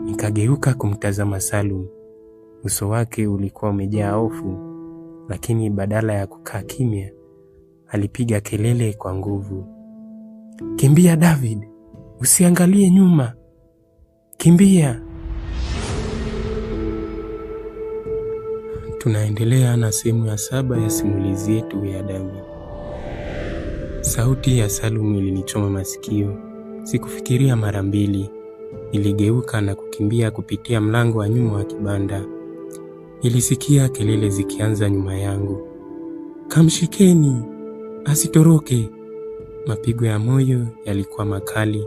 Nikageuka kumtazama Salum. Uso wake ulikuwa umejaa hofu, lakini badala ya kukaa kimya, alipiga kelele kwa nguvu. Kimbia David, usiangalie nyuma, kimbia! Tunaendelea na sehemu ya 7 ya simulizi yetu ya David. Sauti ya Salum ilinichoma masikio. Sikufikiria mara mbili. Niligeuka na kukimbia kupitia mlango wa nyuma wa kibanda. Nilisikia kelele zikianza nyuma yangu. Kamshikeni, asitoroke! Mapigo ya moyo yalikuwa makali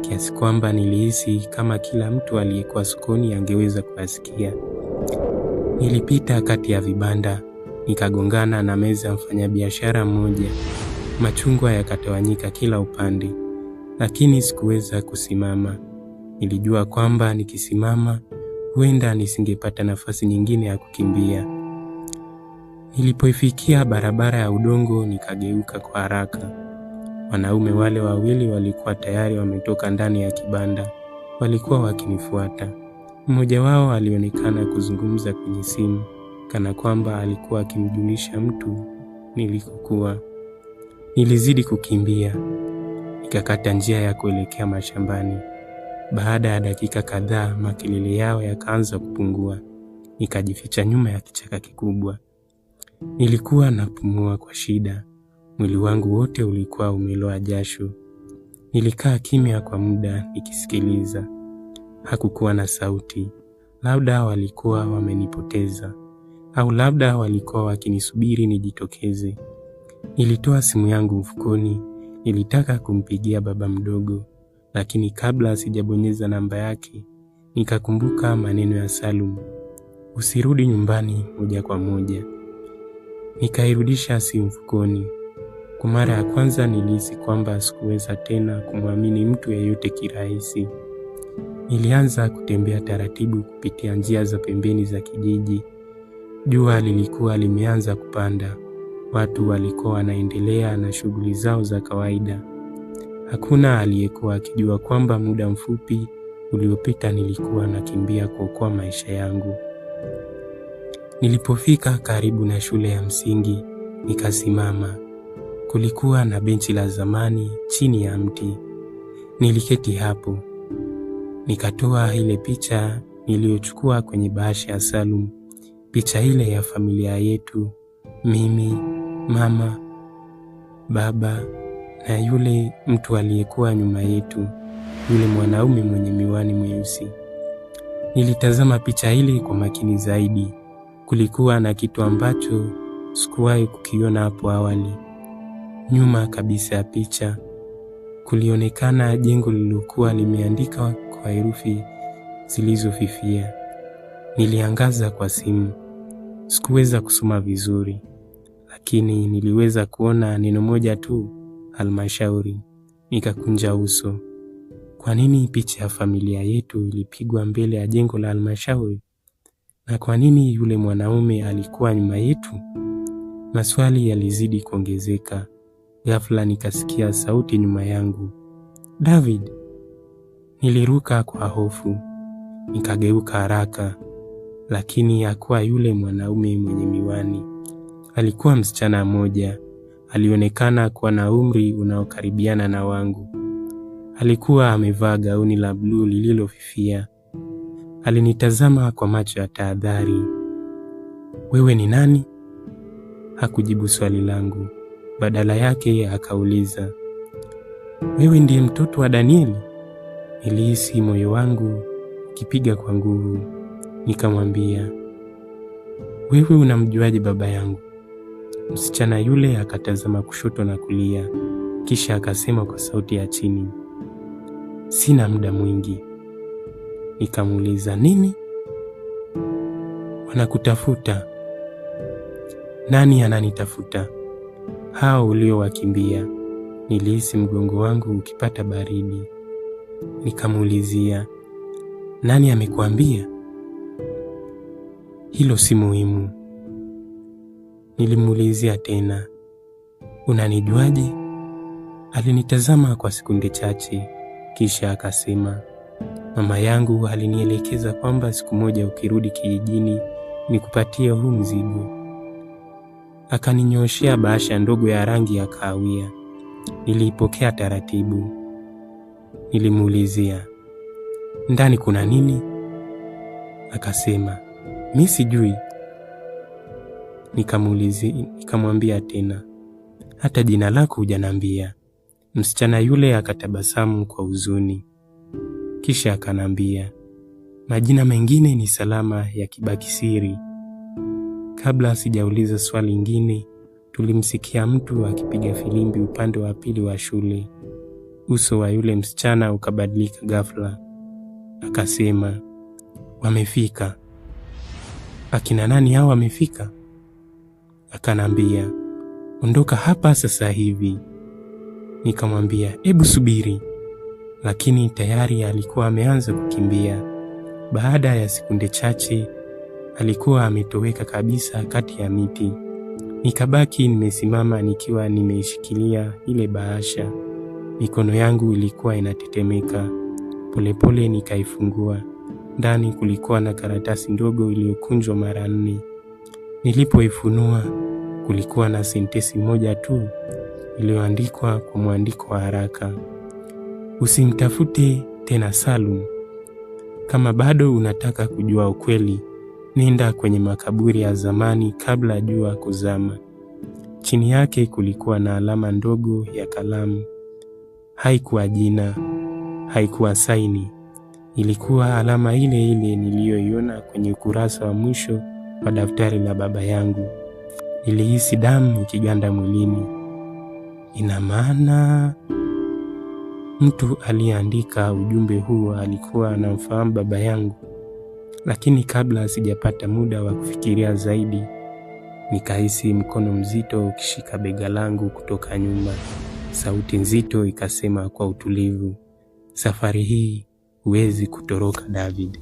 kiasi kwamba nilihisi kama kila mtu aliyekuwa sokoni angeweza kuyasikia. Nilipita kati ya vibanda, nikagongana na meza ya mfanyabiashara mmoja. Machungwa yakatawanyika kila upande, lakini sikuweza kusimama. Nilijua kwamba nikisimama huenda nisingepata nafasi nyingine ya kukimbia. Nilipoifikia barabara ya udongo, nikageuka kwa haraka. Wanaume wale wawili walikuwa tayari wametoka ndani ya kibanda, walikuwa wakinifuata. Mmoja wao alionekana kuzungumza kwenye simu, kana kwamba alikuwa akimjulisha mtu nilikokuwa. Nilizidi kukimbia, nikakata njia ya kuelekea mashambani. Baada ya dakika kadhaa, makelele yao yakaanza kupungua. Nikajificha nyuma ya kichaka kikubwa. Nilikuwa napumua kwa shida, mwili wangu wote ulikuwa umeloa jasho. Nilikaa kimya kwa muda nikisikiliza. Hakukuwa na sauti. Labda walikuwa wamenipoteza, au labda walikuwa wakinisubiri nijitokeze. Nilitoa simu yangu mfukoni, nilitaka kumpigia baba mdogo, lakini kabla sijabonyeza namba yake, nikakumbuka maneno ya Salum: usirudi nyumbani moja kwa moja. Nikairudisha simu mfukoni. Kwa mara ya kwanza nilihisi kwamba sikuweza tena kumwamini mtu yeyote kirahisi. Nilianza kutembea taratibu kupitia njia za pembeni za kijiji. Jua lilikuwa limeanza kupanda. Watu walikuwa wanaendelea na shughuli zao za kawaida. Hakuna aliyekuwa akijua kwamba muda mfupi uliopita nilikuwa nakimbia kuokoa maisha yangu. Nilipofika karibu na shule ya msingi, nikasimama. Kulikuwa na benchi la zamani chini ya mti. Niliketi hapo. Nikatoa ile picha niliyochukua kwenye bahasha ya Salum, picha ile ya familia yetu, mimi, mama, baba na yule mtu aliyekuwa nyuma yetu, yule mwanaume mwenye miwani mweusi. Nilitazama picha ile kwa makini zaidi. Kulikuwa na kitu ambacho sikuwahi kukiona hapo awali. Nyuma kabisa ya picha kulionekana jengo lililokuwa limeandikwa kwa herufi zilizofifia. Niliangaza kwa simu. Sikuweza kusoma vizuri, lakini niliweza kuona neno moja tu, halmashauri. Nikakunja uso. Kwa nini picha ya familia yetu ilipigwa mbele ya jengo la halmashauri? Na kwa nini yule mwanaume alikuwa nyuma yetu? Maswali yalizidi kuongezeka. Ghafla nikasikia sauti nyuma yangu. David! Niliruka kwa hofu. Nikageuka haraka, lakini hakuwa yule mwanaume mwenye miwani. Alikuwa msichana mmoja, alionekana kuwa na umri unaokaribiana na wangu. Alikuwa amevaa gauni la bluu lililofifia. Alinitazama kwa macho ya tahadhari. Wewe ni nani? Hakujibu swali langu. Badala yake akauliza, wewe ndiye mtoto wa Danieli? Nilihisi moyo wangu ukipiga kwa nguvu. Nikamwambia, wewe unamjuaje baba yangu? Msichana yule akatazama kushoto na kulia, kisha akasema kwa sauti ya chini, sina muda mwingi. Nikamuuliza, nini? Wanakutafuta. Nani ananitafuta? Hao uliowakimbia. Nilihisi mgongo wangu ukipata baridi. Nikamuulizia, nani amekuambia? Hilo si muhimu. Nilimuulizia tena, unanijuaje? Alinitazama kwa sekunde chache, kisha akasema, Mama yangu alinielekeza kwamba siku moja ukirudi kijijini nikupatie huu mzigo. Akaninyooshea bahasha ndogo ya rangi ya kahawia. Niliipokea taratibu. Nilimuulizia, ndani kuna nini? Akasema, mi sijui. Nikamwambia tena, hata jina lako hujaniambia. Msichana yule akatabasamu kwa huzuni, kisha akanambia, majina mengine ni salama yakibaki siri. Kabla sijauliza swali lingine, tulimsikia mtu akipiga filimbi upande wa pili wa shule. Uso wa yule msichana ukabadilika ghafla. Akasema, wamefika. Akina nani hao wamefika? Akanambia, ondoka hapa sasa hivi. Nikamwambia, ebu subiri. Lakini tayari alikuwa ameanza kukimbia. Baada ya sekunde chache alikuwa ametoweka kabisa kati ya miti. Nikabaki nimesimama nikiwa nimeishikilia ile bahasha. Mikono yangu ilikuwa inatetemeka. Polepole nikaifungua. Ndani kulikuwa na karatasi ndogo iliyokunjwa mara 4. Nilipoifunua kulikuwa na sentensi moja tu iliyoandikwa kwa mwandiko wa haraka: usimtafute tena Salum. Kama bado unataka kujua ukweli, nenda kwenye makaburi ya zamani kabla jua kuzama. Chini yake kulikuwa na alama ndogo ya kalamu. Haikuwa jina, haikuwa saini. Ilikuwa alama ile ile niliyoiona kwenye ukurasa wa mwisho wa daftari la baba yangu. Nilihisi damu ikiganda mwilini. Ina maana mtu aliyeandika ujumbe huu alikuwa anamfahamu baba yangu. Lakini kabla sijapata muda wa kufikiria zaidi, nikahisi mkono mzito ukishika bega langu kutoka nyuma. Sauti nzito ikasema kwa utulivu, safari hii huwezi kutoroka David.